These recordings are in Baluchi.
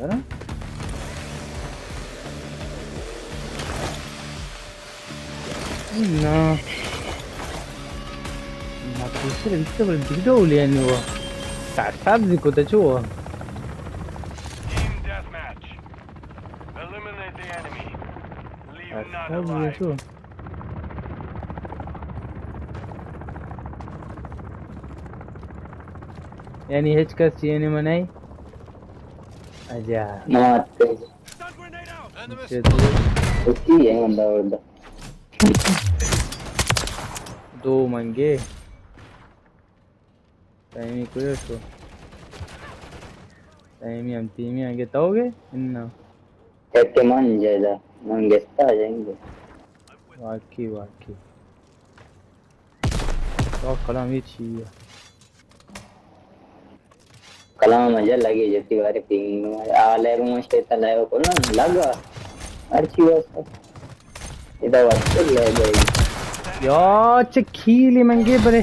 نا. ما پیسر بیتا بل دیگه ڈولی انو. سر سبزی کتا چو؟ Team deathmatch. Eliminate the enemy. Leave none alive. یعنی هیچ کس چیئے نہ منائی؟ اجا. نہ آتے. چی ہے ہم دور دا. دو منگے. تیمی کجا شو؟ تیمی ہم تیمی آگے تو گے؟ انا. ایک کے من جائے دا. من گستا جائیں گے. واقعی، واقعی. تو کلام یہ چی ہے؟ کلام اجا لگے جتی بارے پینگ نو. آ لیب مشتے تا لیب کو نا لگا. ہر چی واسطہ. ادا واسطہ لیب ہے. یا چہ کیلی منگے برے.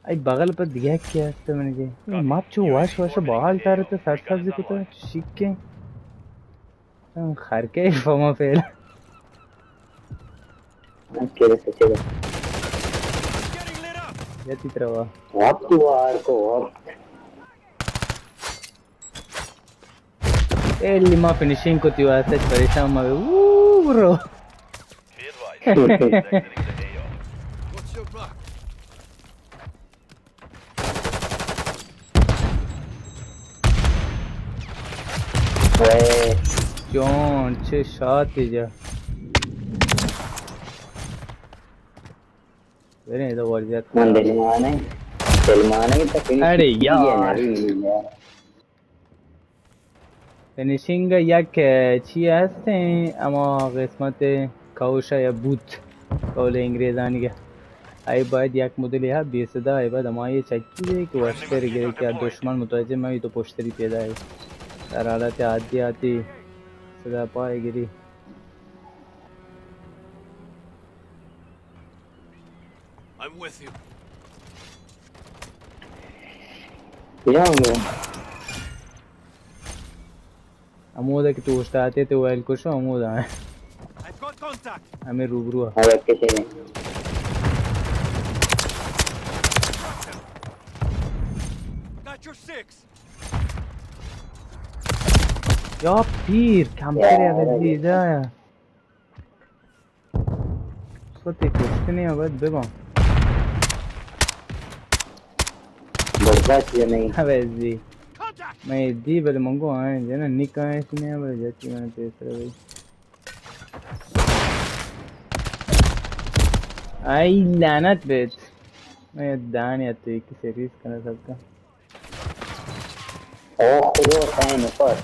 ای بغل پر دیگه کی هست منگے. ماپ چو واش واش بحال تارے تو سر سبزی کتا شیکیں. خرکے فما فعلا. اوکے، بس اچھے بس. یتی تروا. وقت وار کو وقت. اے لیما فنیشنگ کو تیوا سچ پریشان ما. او برو. What's your mark? جان چه شاتی جا. بریں ادھر ورزیت. من دلمانے، دلمانے تو فنش. ارے یار. فنیشنگ یک چی ہستیں، اما قسمت کوش یا بوت، قول انگریزانی گا. آئی باید یک مدلی ہا بیست دا، آئی باید ہمائی چکی دے کہ وشتر گرے کہ دشمن متوجہ میں تو پشتری پیدا ہے. در حالت عادی آتی صدا پائے گری. I'm with you. کجا ہوں گے؟ ہمودا کہ تو اوشتاتے تو ویل کشو ہمودا ہیں. I've got contact. ہمیں روبرو ہے. ہاں، یک کشے نے. Got your six. یا پیر، کمتر یار، ہے. سوتے کشتنے ابد ببا. برداشت یا نہیں. اوے زی. میں دی بلے منگو آئیں جنا نکائیں سنے بلے جتی میں پیسر بھائی. آئی لعنت بیت. میں دان یا تو ایک سیریز کرنا سکتا. او خدا، سائیں نفر.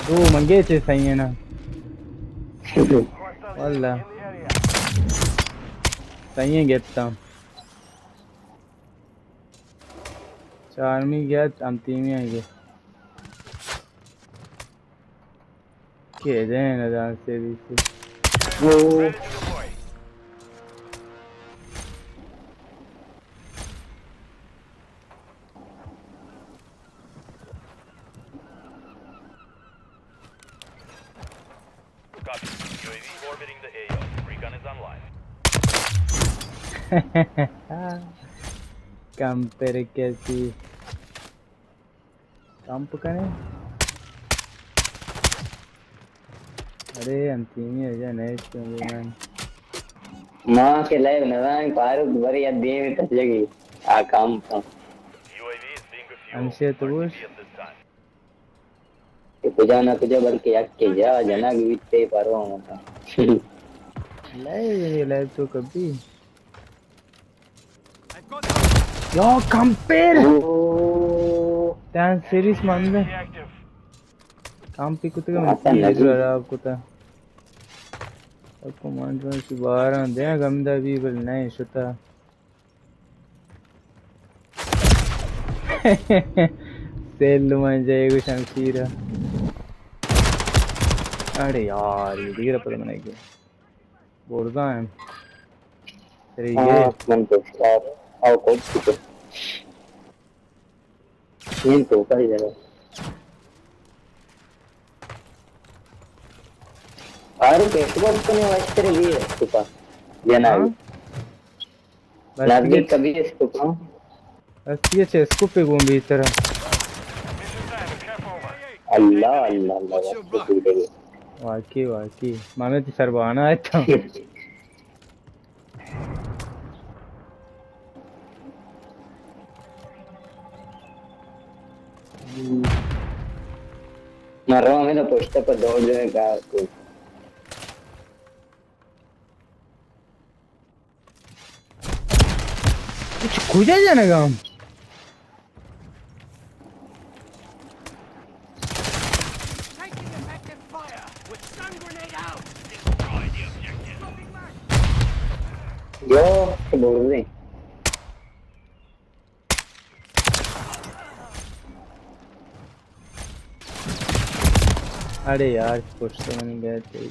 دو منگے چے سائیں نا. واللہ. سائیں گپتا. چارمی گیت، ہم تیمی آئی گیت. کہ دین ادان series. Copy. U A V orbiting the A O. Recon is online. کم پر کسی. کمپ کنے. ارے انتیمی اجا نیست من. ما کہ لائیو نہ دائیں، فاروق بری یا دیم تجگی. آ کمپ. ہمشے تو گوش. کہ کجا نہ کجا بلکہ یک کہ جا جنگ بیتے پروا متا. لائیو، لائیو تو کبھی. یا کمپیر. تن سیریز من دے. کمپی کتگا من تیر خراب کتا. کمانڈر چی باران دے گم دا بی بل نہیں شتا. سیل من جائے گو شمشیر. اڑے یار، یہ دیگر پتہ من کہ برزا ہیں. تری گئے. من تو شاید. او کوئی چیز. یہ تو کئی جگہ. سر پیش بات کنی واشتر بھی اسکوپا. جناب. ہاں؟ بس لازمی یہ کبھی اسکوپا. بس یہ چھ اسکوپے گون بھی ترا. اللہ، اللہ، اللہ، اللہ. واقعی، واقعی. مانا تی سر بانا ہے تو. مرو ہمیں تو پشت پر دوڑ جائے گا. کجا جنگا ہم؟ یا، تو بول رہے. ارے یار، پشت من گئے تھے.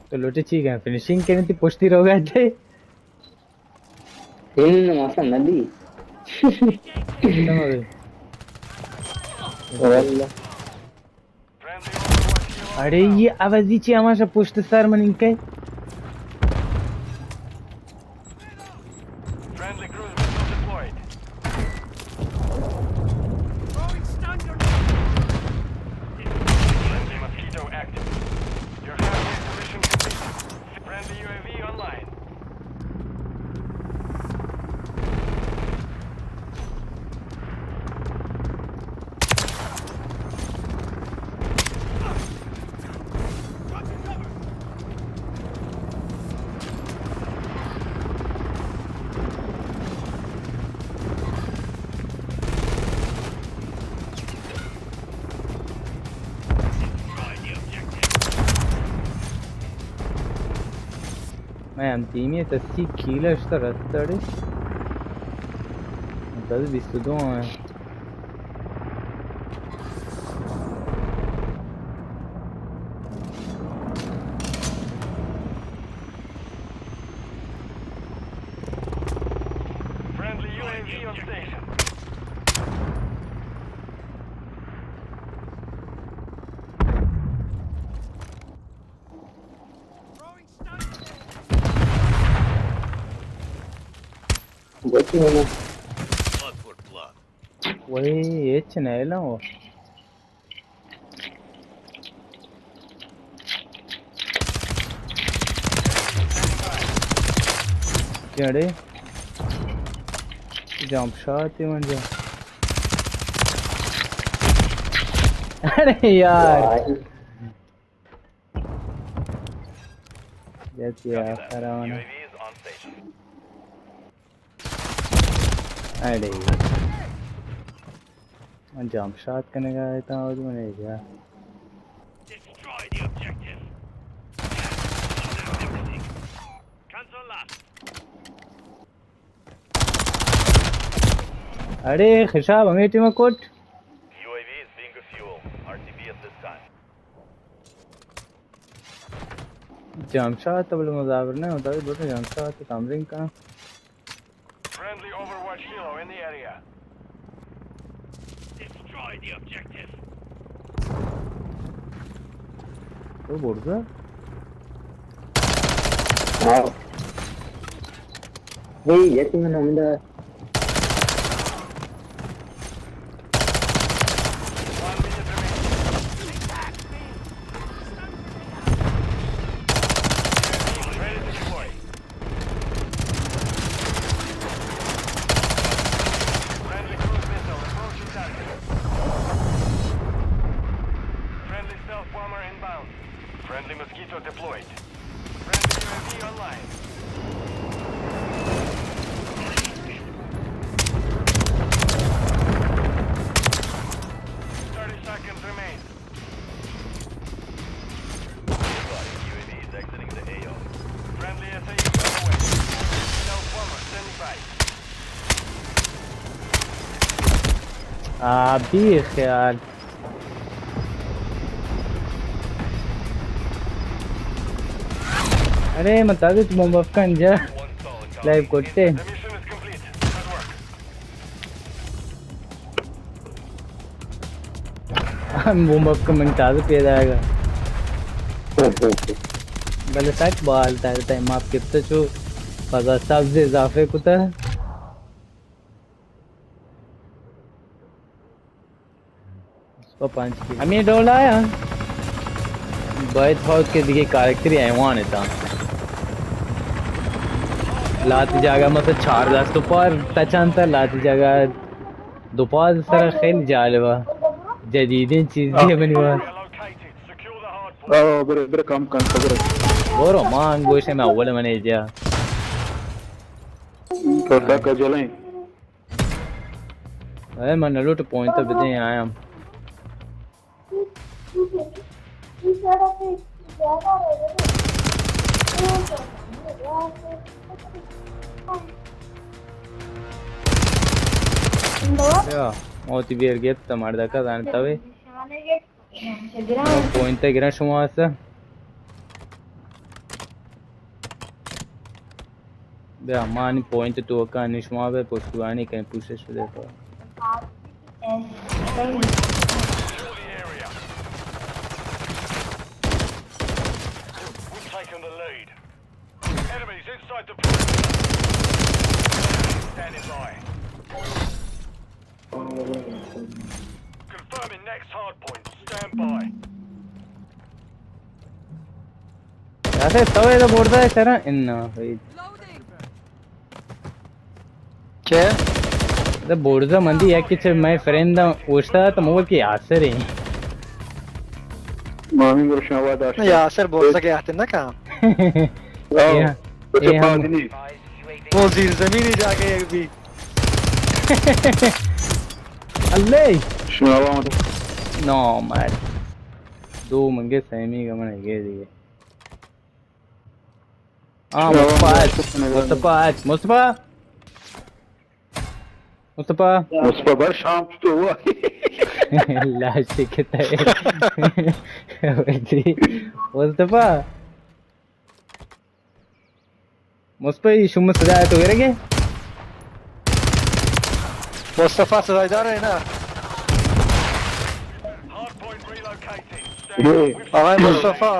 تو لوٹے چی گئے؟ فنیشنگ کریں تی پشتی رو گئے تھے. تین ماسا ندی. واللہ. اڑے یہ عوضی چی ہماشا پشت سر من انکے. Friendly cruise missile deployed. Throwing stun grenade. Friendly mosquito active. Your high mission complete. Friendly U A V online. مئے ہم تیمی ءَ سی کیل اشتہ رستڑی. دس بیست و دو ہیں. Friendly U A V on station. وہی ہچ نہ لوں. جڑے جمپ شاٹ من جا. ارے یار. جیت گیا، آخر آنا. اڑے. من جمپ شاٹ کنگا آیتاں، اور من گیا. اڑے، خشاب ہمیں ٹیم کوٹ. U A V is bingo fuel. R T B at this time. جمشاد تو بلے مزاور نہ ہوتا، بلے جمشاد تو تمرین کنا. Friendly Overwatch Helo in the area. Destroy the objective. تو برزا؟ ہاں. نہیں، یہ تو میں نے Friendly cruise missile approaching target. Friendly stealth bomber inbound. Friendly mosquito deployed. Friendly U A V online. Thirty seconds remain. Be advised, U A V is exiting the A O. Friendly S A E on the way. Stealth bomber standing by. آ، بی خیال. ارے من تازہ تو بمب افکن جا لائیو کرتے. ہم بمب افکن من تازہ پیدا آئے گا. بلے سک بال تازہ ٹائم آپ کپتا چو پدا سبز اضافے کتا. ہمے ڈول آیا. باید ہوت کہ دیگه کارکتری حیوان تا. لاتی جاگہ مثلا چار دست و پار تچانتا، لاتی جاگہ دو پاز سر خیلی جالبا. جدیدیں چیز دی منی واسطہ. آ، برے، برے کم کن، برے. برو، ما انگوش میں اول منے جا. تو تک جلیں. اے من لوٹ پوائنٹ بدیں آیاں. یا، موتی بیر گیت تو مردکا زانتا وے. پوائنٹ گرن شما ہستا. بیا، ما نی پوائنٹ توکا نی، شما بے پشتوانی کہیں پوشش بدے تو. We've taken the lead. Enemies inside the perimeter. Standing by. Confirming next hard point. Stand by. Yasir, تو ادا برزا ہے سرا؟ انا، بھائی. چے؟ ادا برزا مندی یک چہ مئے فرینڈ اوشتا تو مو کہ یاسر ہیں. مامی گروشن آواز آشتا. یاسر برزا کے آتے نہ کہاں. اے ہم. وہ زیر زمینی جا کے بھی. اللہ. شما وان. نو مر. دو منگے سیمی گمن گے دیگه. آ، مصطفی آج، مصطفی آج، مصطفی. مصطفی. مصطفی بر شام تو ہوا. لاش کتا ہے. مصطفی. مصطفی، شما صدا تو گرگے؟ مصطفی صدا دار ہے نا؟ آقای مصطفی.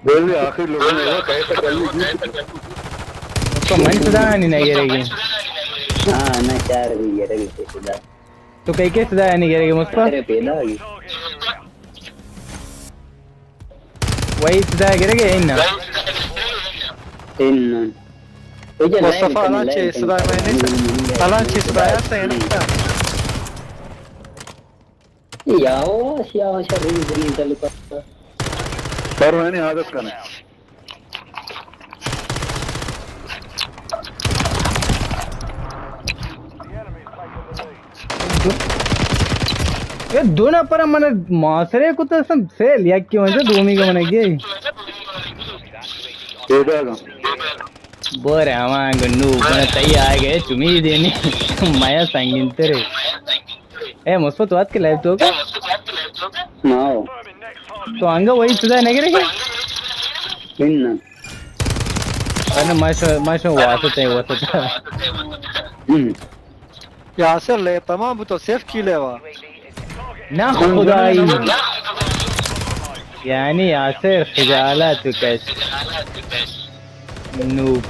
بولی آخر لوگوں نے کہے تو کل. تو من صدا نہیں نہ گرگے. ہاں، نہ چار بھی گرگے صدا. تو کئی کے صدا نہیں گرگے مصطفی؟ ارے پیدا آگی. وہی صدا گرگے ان. ان. مصطفی الان چه صدا میں نہیں. الان چه صدا است؟ یا او یا شر ریز ریز دل پر. پر میں نے عادت کرنا. اے دو نفر من ماسرے کو تو سم سیل یک کی وجہ دومی کو من گئی. پیدا گا. بور ہمان گنو بنا تئی آئے گئے چمی دینے. مایا سنگین ترے. اے مثبت وات کے لیب تو کا؟ ناو. تو انگا وہی صدا نہ گرے گا؟ ان. ارے ماشو، ماشو واسطے، واسطے. یاسر لیب تمام بو تو صرف کی لیوا. نہ خدائی. یعنی یاسر خجالت بکش. نوب.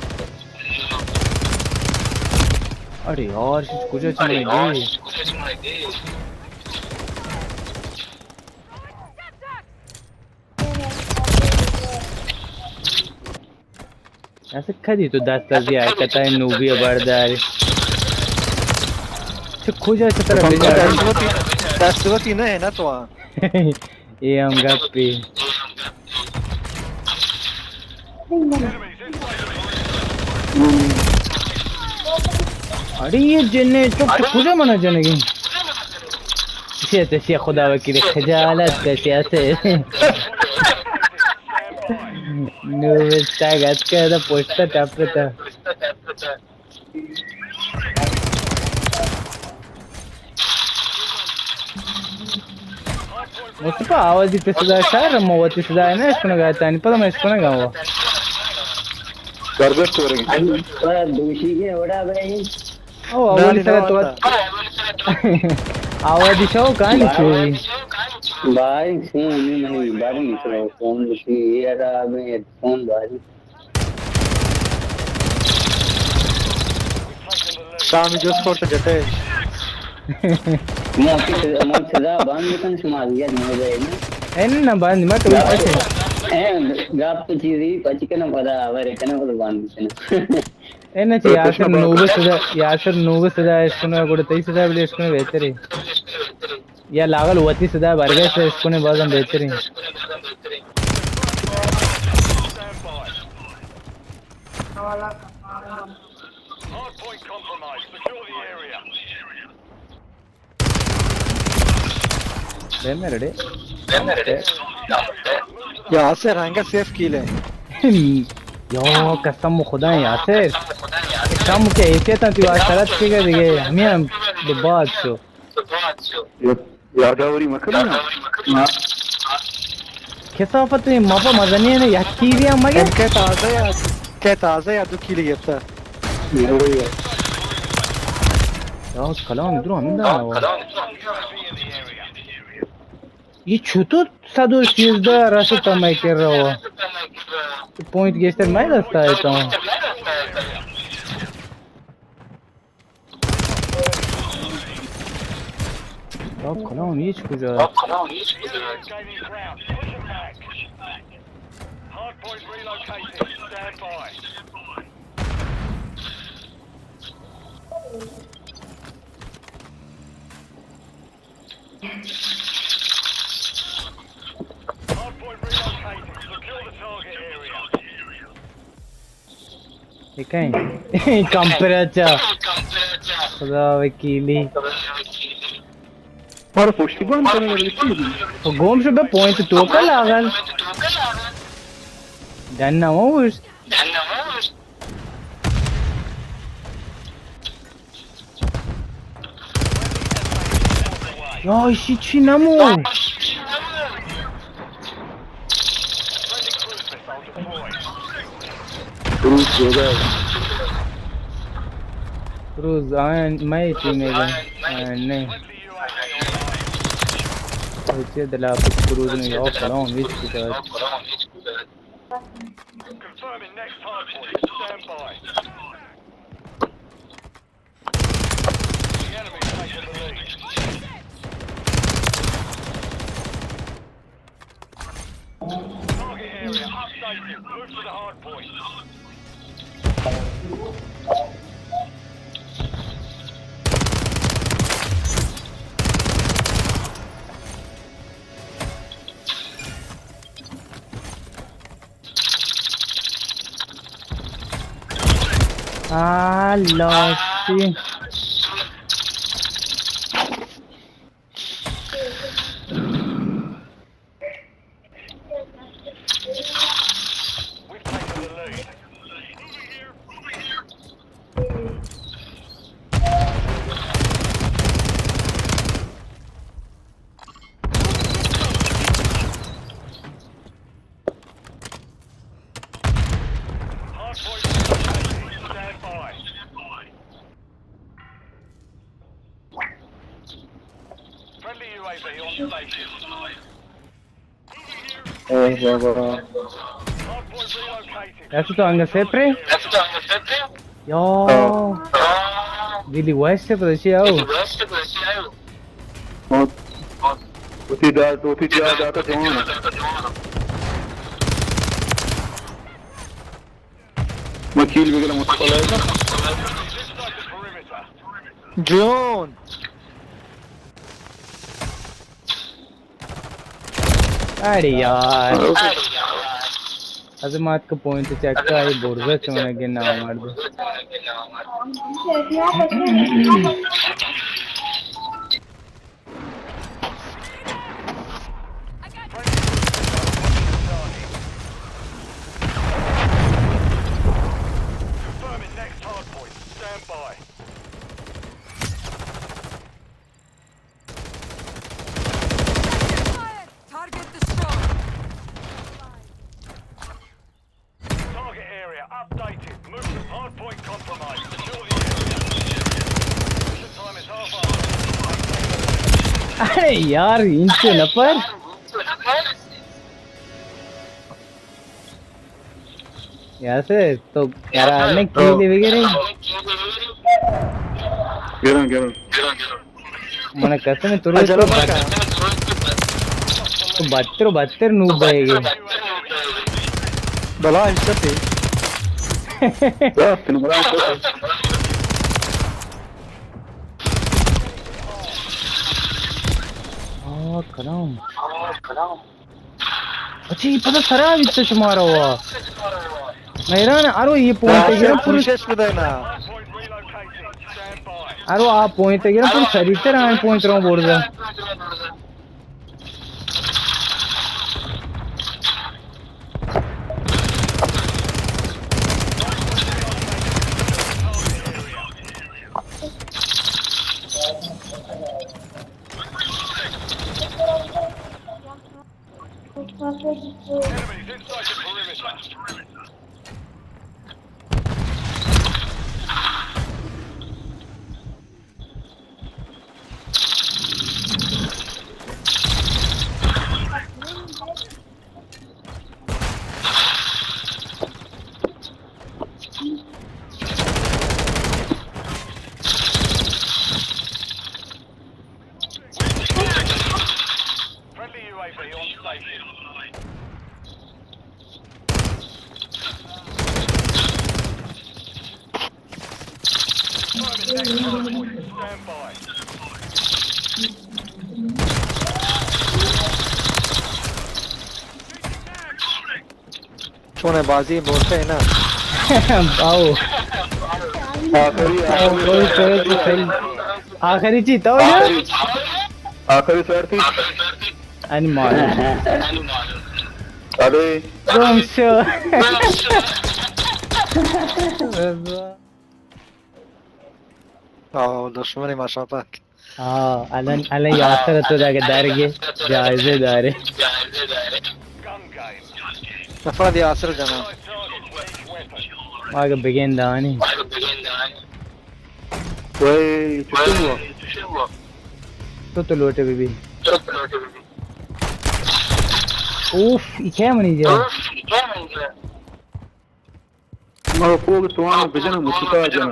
ارے یار، شش کجا چلے گئے؟ ایسے کدی تو دست از یہ حرکت ہے، نوبی برداری. چه کجا چه طرف دست وتی، دست وتی نه، نه تو. اے ہم گپے. اڑے یہ جنے چپ، تو کجا منا جنگی؟ چیت، چیت، خدا وکیل، خجالت کشی اسے. نو بستا گت که دا پشتا ٹپ تا. مصطفی آوازی پہ صدا شہر، ما وتی صدا نہ اشکنگا، تانی پدا ما اشکنگا ہوا. برگشت ورگی۔ پر دوشی کے وڑا بھائی۔ او، اولی سر تو آوازی شو کانی چوی۔ بھائی، فون نہیں، منی بھائی، فون دوشی، یہ رہا میں فون بھائی۔ سامی جست کرت جتے۔ ما صدا بند بکن، شما اذیت مہ بئے نا۔ اے نہ بند مہ تو پچے۔ اے گپ تو چیزی پچ کنا پدا، ورے کنا پدا بند کنا۔ اے نہ چی یاسر نوگے صدا، یاسر نوگے صدا اشکنو، گڑا تئی صدا بلے اشکنو بہترے۔ یا لاگل وتی صدا برگشت اشکنو بازم بہترے۔ Hardpoint compromised. Secure the area. بے میرے ڈے۔ یاسر انگا سیف کیل ہے۔ یا قسم خدا یاسر۔ کم کے ایسے تا تو آج شرط کے گئے دیگه۔ ہمیں ہم دو باز شو۔ یاداوری مکن نا۔ کثافت، ماپا مزنی ہے نا، یک کیلی ہم مگے؟ کہ تازہ یا، کہ تازہ یا دو کیلی گپتا۔ یا کلام درو ہمیں دا۔ یہ چطور صد و سیزدہ رستا میں کر رہا ہوں۔ پوائنٹ گیشتر میں دستا ہے تو۔ آ کلام هیچ کجا. Hardpoint relocated. Stand by. Hardpoint relocated. Secure the target area. یہ کہیں؟ کمپر اچھا. خدا وکیلی. اور پشتیبان کرنے والی چیز. تو گم شو بے پوائنٹ تو کل آگل. ڈن نہ ہو. یا ایشی چی نمو؟ روز زیادہ. روز آئین مئے ٹیم ہے. آئین نہیں. چه دلا پت روز نے یا کلام ویچ کتا. Confirming next hard point. Stand by. The enemy's taken the lead. Target area updated. Move to the hard point. آ، لاشی. We've taken the lead. Hardpoint relocated. Stand by. Friendly U A V on station. اوه بابا. Hardpoint relocated. ایسا تو انگا سیپ رے؟ یا. ہاں. دلی ویسٹ ہے پتہ چی آؤ. وتی دات، وتی جا داتا جوان. وکیل بگلا متقلا ہے. جون. اڑے یار. از مات کو پوائنٹ چیک کا، یہ برزا چونا کے نام مار دو. Confirming next hard point. Stand by. Target destroyed. Target area updated. ارے یار، انچو نپر. یاسر، تو قرار نے کیلے بگرے. گراں، گراں. من قسم تو رو تو بد-، تو بدتر و بدتر نوب بئے گے. بلا انچتے. آ، کلام. اچھا، یہ پتہ سرا بیت شمارا ہوا. میران، ارو یہ پوائنٹ گرم پورا. کوشش بدے نا. ارو آ پوائنٹ گرم پورا سریتر آئیں پوائنٹ رو برزا. چون ہے بازی بولتے ہیں نا. آؤ. آخری، آؤ، آخری. کوئی تو ہے تو صحیح. آخری چی تو نا؟ آخری، آخری سر تھی. انمال. ارے. گم شو. آؤ، دشمنی ماشاءاللہ. ہاں، الان، الان یاسر تو جاگہ درگے جائزے دارے. نفر یاسر جنا. آگے بگین دانی. وے، چشم ہوا. تو تو لوٹے بی بی. اوف، یہ کیا منی جا؟ ما کوگ توان بجن مچکا جن.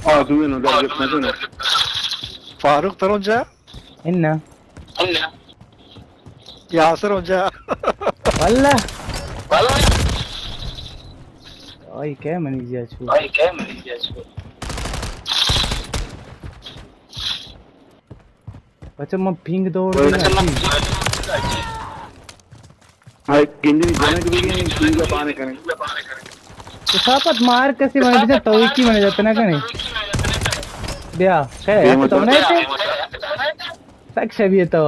آ دوی نو در گپ نہ جن. فاروق ترون جا؟ انا. یاسر اونجا. واللہ. آئی کئے منی جا چو. بچہ من پینگ دور دے نا. ہائی گندی جنگ بھی گئے، پینگ پانے کریں. کسافت مار کسی من بچہ توئی کی من جتنا کنے. بیا، خیر، تو نہیں تھے؟ سک شبیہ تو.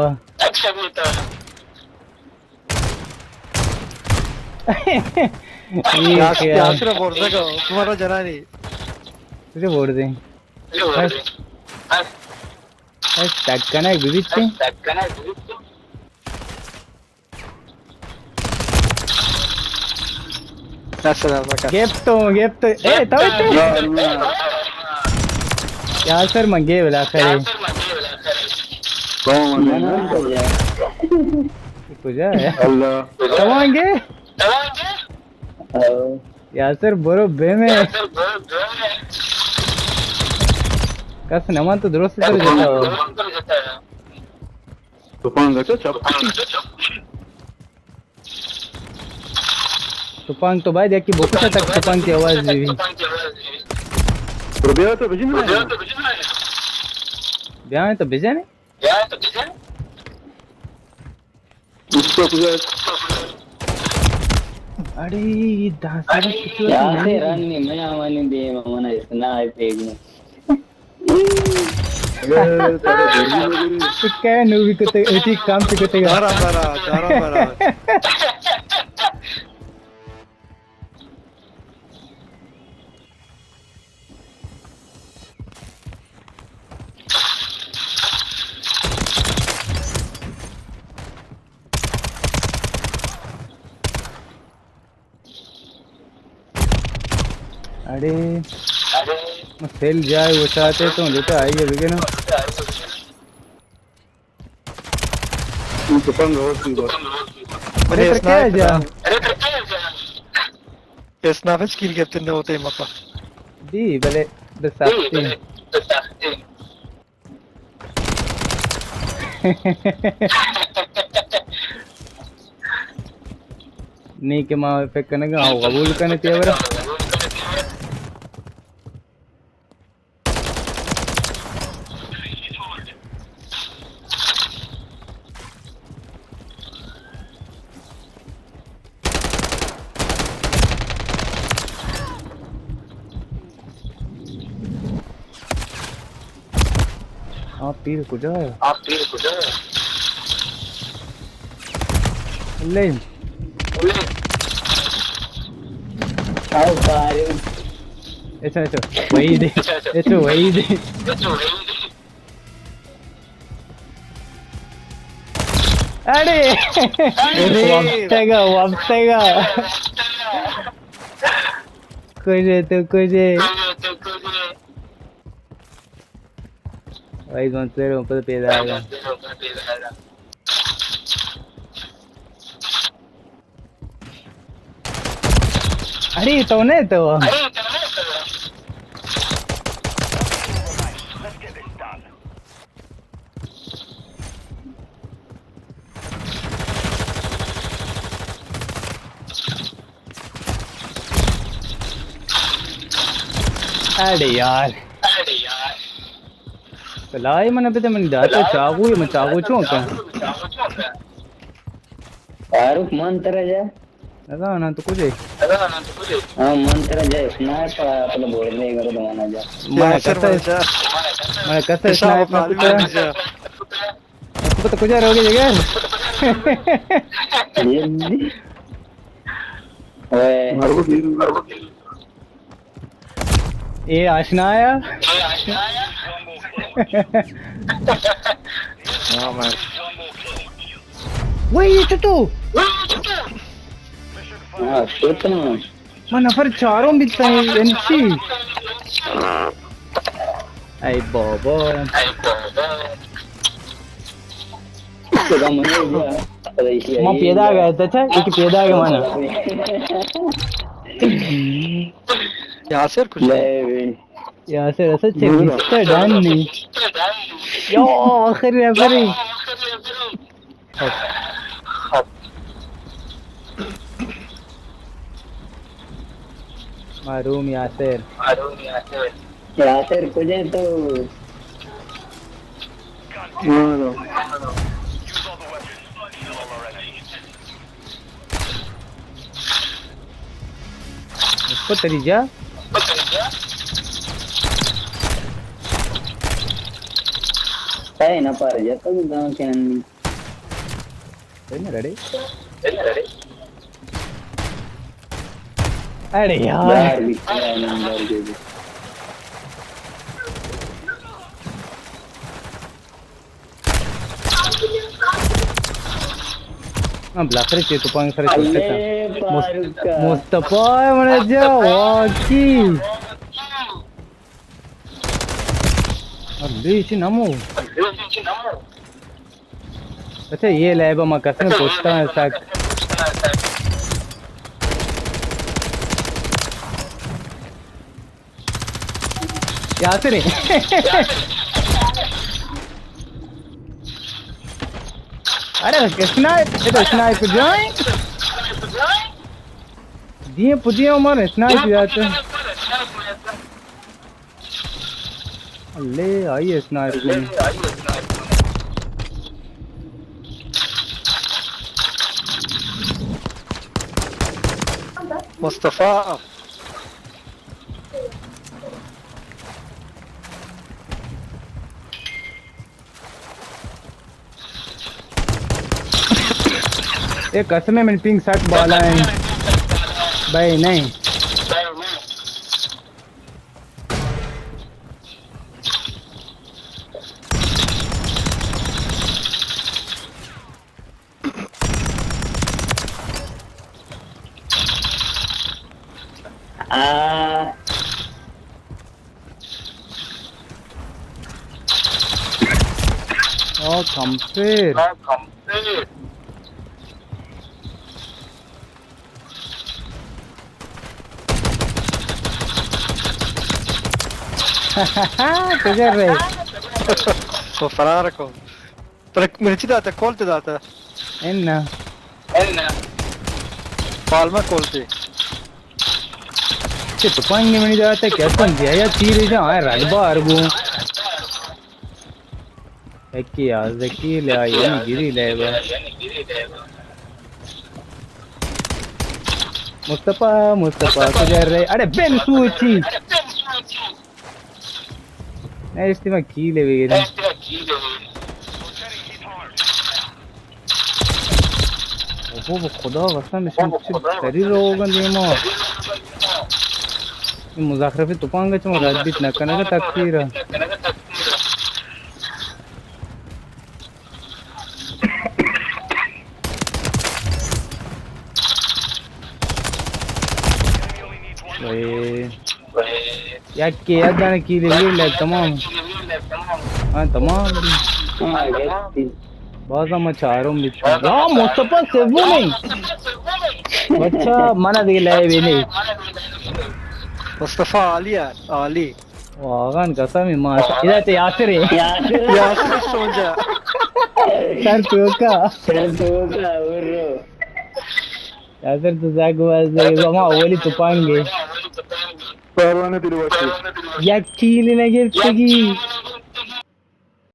یاسر، یاسر بورزا کا، تمہارا جنانی. تجھے ووٹ دیں. بس. بس، ٹک کنا ایک بھی بیتے. دس ہزار ٹکا. گپت تو، گپت تو. اے، تو تے؟ یاسر من گے بلا خیر. کون ہے؟ کجا ہے؟ اللہ. کمانگے؟ یاسر برو بے میں. کس نمان تو درست پر جتا ہو. تپانگ اچھا چپ. تپانگ تو باید یکی بکشا تک تپانگ کی آواز بی. تو بیا تو بجن. بیا تو بجن. اس کو کجا؟ اڑے، یہ داسا کچھ یاسر رن نہیں، میں آوانی دے، میں اسنا ہے پیگ میں. کئے نو بھی کتے، ایتی کام سے کتے گا. دارا، دارا، دارا، دارا. اڑے، سیل جائے وشاتے تو جتا آئیے بگے نا. تپنگ ہو سی بس. ارے ترکے جا. اسناپ اچ کیل گپتن دے ہوتے مپا. جی، بلے بس سختی. نی کہ ما فکر کنگ ءَ قبول کنے تیورا. آ پیر کجا ہے؟ لے. آؤ پارے. اچھا، اچھا، وہی دے. اچھا، وہی دے. اڑے! ارے! وپتگا، وپتگا. کجے تو کجے. بھائی، زون تیرے اوپر پیدا آئے گا. اڑے، تو نے تو. اڑے یار. سلائی من بدے، من داتا چاقو، من چاقو چون کن؟ فاروق، من ترا جا. نزاناں تو کجے؟ ہاں، من ترا جا اسنائپر، اپنا بورڈ میں گرو دمانا جا. من یاسر کسا من اس-، جا. من کسا پیشاب اسنائپر پانی کتا؟ من جا. تو کجا روگے جگر؟ یہ بھی. اوئے. اے آشنا آیا. ہاں، میں. وہی تو تو. ہاں، سوچنا. من نفر چاروں بیتا ہے، یعنی چی؟ اے بابا. ما پیدا گئے تھے، ایک پیدا گئے مانا. یاسر کچھ. یاسر اسے چھ بیسٹر ڈن نہیں. یو، آخری نفری. معروم یاسر. یاسر کجے تو؟ اس کو تری جا. اے نہ پار جا تو گاں کے. اڑے یار. ہاں، بلاکر چے تو پانگ سر چوتے تھا. مصطفی ہے منے جا، واقعی. ابھی اسی نمو. اچھا، یہ لیب ما قسم پوچھتا ہے سک. یاسر ہے. ارے، اسنائپ، یہ تو اسنائپ جائیں. دیے پدیے عمر اسنائپ جاتے. لے آئی اسنائپ. مصطفی. اے قسم ہے، من پنگ سک بالا ہیں. بھائی نہیں. آ. او کمپیر. کجا رہے؟ تو فرار کو۔ ترک مرچی داتا، کول تے داتا۔ انا۔ پالما کول تے۔ چہ تپنگ منی داتا کہ اصلاً دیا یا تیر جا، آئے رگ بار بو۔ یکی یازدہ کیل آئی، یعنی گری لے با۔ مصطفی، مصطفی، کجا رہے؟ اڑے بن سوچی۔ اے اشتی ما کیلے بگیریں۔ اوہو، خدا قسم، اشان چه سری روگن دیما۔ این مزخرفی تپانگ چما رد بیت نکنگا تکتیرا۔ اے، یکے یک دانہ کیلے ویر لگ تمام۔ ہاں، تمام۔ بازا ما چارم بیت۔ ہاں، مصطفی سومی۔ بچہ، منا دیگہ لائے بھی نہیں۔ مصطفی عالی ہے، عالی۔ واقعاً قسم، ما ادا تے یاسر ہے۔ یاسر سوجا۔ سر توکا۔ سر توکا، ورو۔ یاسر تو زاگو از، زما اولی تپانگے۔ پروانہ دل وشی۔ یک کیل نہ گرتگی۔